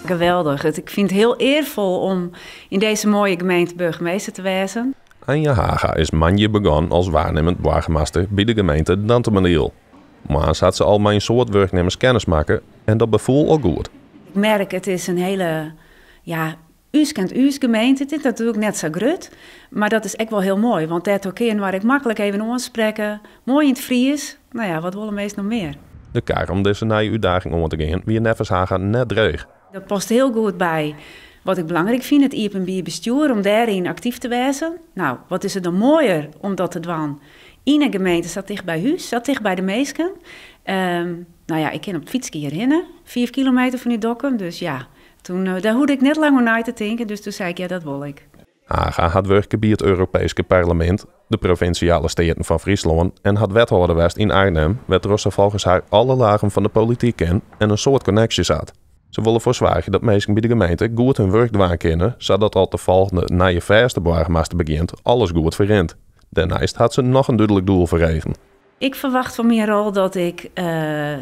Geweldich. Ik fyn it hiel earfol om yn dizze moaie gemeente boargemaster te wêzen. Anja Haga is moandei begûn as waarnimmend boargemaster by de gemeente Dantumadiel. Moarns hat se al mei in soad wurknimmers kennis makke en dat befoel al goed. Ik merk, it is in hiele, ja, ús kent ús gemeente. It is natuerlik net sa grut, mar dat is ek wol hiel moai, want dêrtroch kin je inoar maklik even oansprekke. Moai yn it Frysk. No ja, wat wolle minsken noch mear? De kar om dizze nije útdaging oan te gean wie neffens Haga net dreech. Dat past hiel goed by wat ik belangryk fyn, it iepenbier bestjoer, om dêryn aktyf te wêzen. No, wat is it dan moaier om dat te dwaan yn in gemeente sa ticht by hûs, sa ticht by de minsken. No ja, ik kin op it fytske hjirhinne, 5 kilometer fan Dokkum, dus ja, doe, dêr hoegde ik net lang oer nei te tinken, dus doe sei ik: ja, dat wol ik. Haga hat wurke by it Europeesk Parlemint, de Provinsjale Steaten fan Fryslân en hat wethâlder west yn Arnhim, wêrtroch't se folgens har alle lagen fan de polityk ken en in soad konneksjes hat. Se wol derfoar soargje dat minsken by de gemeente goed harren wurk dwaan kinne, sadat as de folgjende nije fêste boargemaster begjint, alles goed ferrint. Dêrneist hat se noch in dúdlik doel foar eagen. Ik ferwachtsje fan myn rol dat ik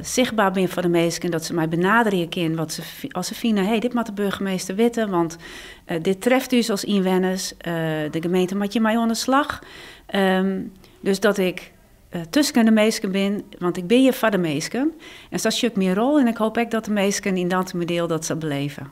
sichtber bin foar de minsken, dat se my benaderje kinne as se fine: hey, dit moat de boargemaster witte, want dit treft ús as ynwenners, de gemeente moat hjirmei oan de slach. Dus dat ik tusken de minsken bin, want ik bin hjir foar de minsken. En dat is myn rol en ik hoopje ek dat de minsken yn Dantumadiel dat se belibje.